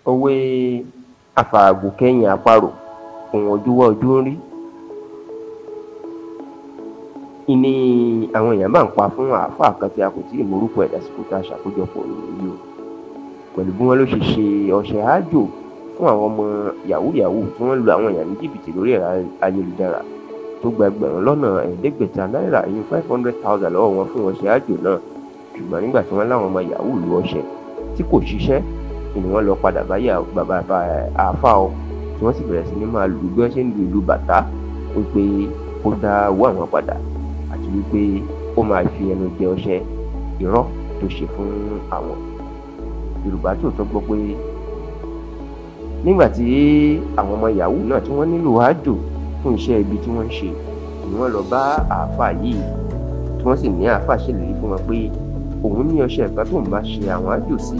Òwe àfààgò kẹ́yìn àparò, ohun ojú wá ojú ń rí. Ìní àwọn èèyàn bá ń pa fún àáfàá kan tí a kò tíì mọrúkọ ẹ̀ lásìkò tá a ṣàkójọpọ̀ ìròyìn yìí o. Pẹ̀lú bí wọ́n ló ṣe ṣe ọṣẹ àájò fún àwọn ọmọ yahoo yahoo tí wọ́n ń lu àwọn èèyàn ní jìbìtì lórí ẹ̀rọ ayélujára tó gba 500,000 náírà, ìyẹn 500,000 lọ́wọ́ wọn fún ọṣẹ àájò náà. Ṣùgbọ́n nígbà tí wọ́n láwọn ọmọ yahoo lu ọṣẹ tí kò ṣiṣẹ́, ni wọ́n lọ padà bá bàbá àáfàá o, tí wọ́n sì bẹ̀rẹ̀ sí ní máa lù bí wọ́n ṣe ń lu ìlú bàtà wípé ó dá owó àwọn padà àti wípé ó máa fi ẹnu jẹ ọṣẹ irọ́ tó ṣe fún àwọn. Yorùbá tòótọ́ gbọ́ pé nígbà tí àwọn ọmọ yahoo náà tí wọ́n nílò àjò fún iṣẹ́ ibi tí wọ́n ń ṣe, ni wọ́n lọ bá àáfàá yìí, tí wọ́n sì ní àáfàá ṣèlérí fún wọn pé òun ní ọṣẹ kan tó ń bá ṣe àwọn àjò sí,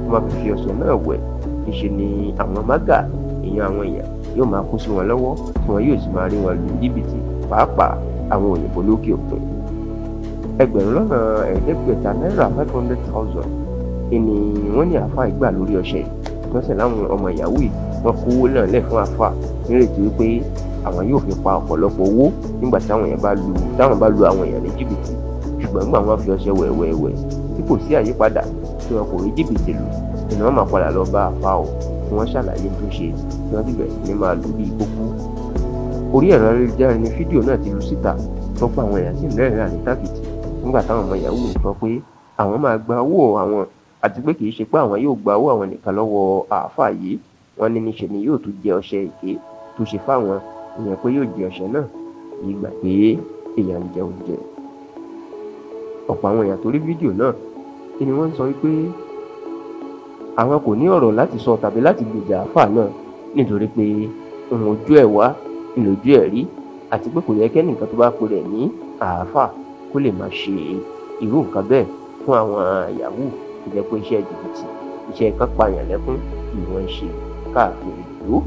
wọ́n máa fi ọṣẹ náà wẹ̀, níṣe ni àwọn mágà èèyàn àwọn èèyàn yóò máa kó sí wọn lọ́wọ́, tí wọn yóò sì máa rí wọn lù jìbìtì, pàápàá àwọn òyìnbó lókè òkun. 500,000 náírà, 500,000, ìní wọ́n ní àáfàá ìgbà lórí ọṣẹ yìí. Wọ́n sì láwọn ọmọ yahoo yìí wọ́n kówó náà lẹ̀ fún àáfàá nírètí wípé àwọn yóò fi pa ọ̀pọ̀lọpọ̀ owó nígbà táwọn èèyàn bá lu táwọn bá lu àwọn èèyàn ní jìbìtì. Ṣùgbọ́n nígbà wọ́n fi ọṣẹ wẹ̀wẹ̀wẹ̀ tí kò sí àyípadà, tí wọn kò rí jìbìtì lù, ni wọ́n máa padà lọ bá àáfàá o, tí wọ́n ṣàlàyé tó ṣe, tí wọ́n sì bẹ̀rẹ̀ sí ní máa lù bíi kókó. Orí ẹ̀rọ ayélujára ni fídíò náà ti lu síta, tọ́pọ̀ àwọn èèyàn sì ń rẹ́rìn-ín àríntàkìtì nígbà táwọn ọmọ yahoo ń sọ pé àwọn máa gba owó àwọn, àti pé kì í ṣe pé àwọn yóò gba owó àwọn nìkan lọ́wọ́ àáfàá yìí. Wọ́n ní níṣe ni yóò tún jẹ ọṣẹ èké tó ṣe fáwọn, ìyẹn pé yóò jẹ ọṣẹ náà ìgbà pé èèyàn ń jẹ oúnjẹ. Ọ̀pọ̀ àwọn èèyàn tó rí fídíò náà ni wọ́n ń sọ wípé àwọn kò ní ọ̀rọ̀ láti sọ tàbí láti gbèjà àáfàá náà, nítorí pé ohun ojú ẹ̀ wá ìlójú ẹ̀ rí, àti pé kò yẹ kẹ́nìkan tó bá pe rẹ̀ ní àáfàá kó lè máa ṣe irú nǹkan bẹ́ẹ̀ fún àwọn yahoo tó jẹ́ pé iṣẹ́ jìbìtì, iṣẹ́ kan pààyàn lẹ́kún ni wọ́n ń ṣe káàkiri ìlú.